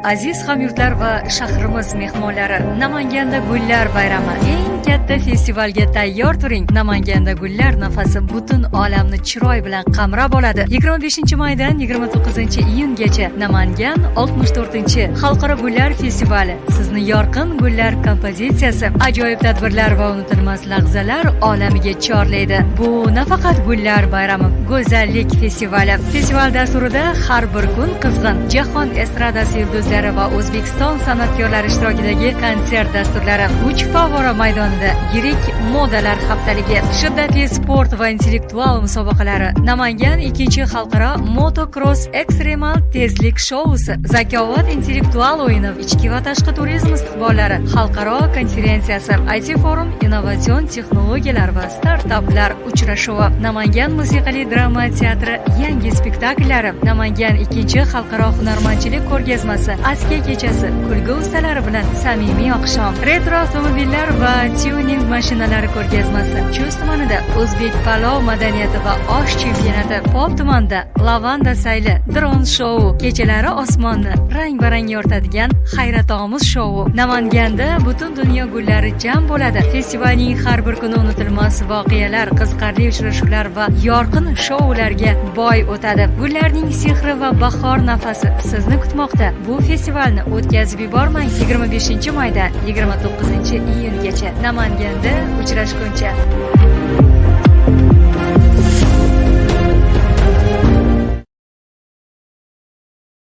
Aziz hamyurtlar va shahrimiz mehmonlari, Namanganda gullar bayrami, eng katta festivalga tayyor turing. Namanganda gullar nafasi butun olamni chiroy bilan qamrab oladi. 25 maydan 29 iyungacha Namangan 64 xalqaro gullar festivali sizni yorqin gullar kompozitsiyasi, ajoyib tadbirlar va unutilmas lahzalar olamiga chorlaydi. Bu nafaqat gullar bayrami, go'zallik festivali. Festival dasturida har bir kun qizg'in. Jahon estradasi yulduzlari va O'zbekiston san'atkorlari ishtirokidagi konsert dasturlari, uch favvora maydonida yirik modalar haftaligi, shiddatli sport va intellektual musobaqalari, Namangan ikkinchi xalqaro motokross ekstremal tezlik shousi, Zakovat intellektual o'yini, ichki va tashqi turizm istiqbollari xalqaro konferensiyasi, IT forum, innovatsion texnologiyalar va startaplar uchrashuvi, Namangan musiqali drama teatri yangi spektakllari, Namangan ikkinchi xalqaro hunarmandchilik ko'rgazmasi, Askiya kechasi, kulgi ustalari bilan samimiy oqshom, retro avtomobillar va tuning mashinalari ko'rgazmasi, Chust tumanida o'zbek palov madaniyati va osh chempionati, Pop tumanida lavanda sayli, dron shou, kechalari osmonni rang barang yoritadigan hayratomuz shou. Namanganda butun dunyo gullari jam bo'ladi. Festivalning har bir kuni unutilmas voqealar, qiziqarli uchrashuvlar va yorqin shoularga boy o'tadi. Gullarning sehri va bahor nafasi sizni kutmoqda. Bu festivalni o'tkazib yubormang. 25 maydan 29 iyungacha Namanganda uchrashguncha.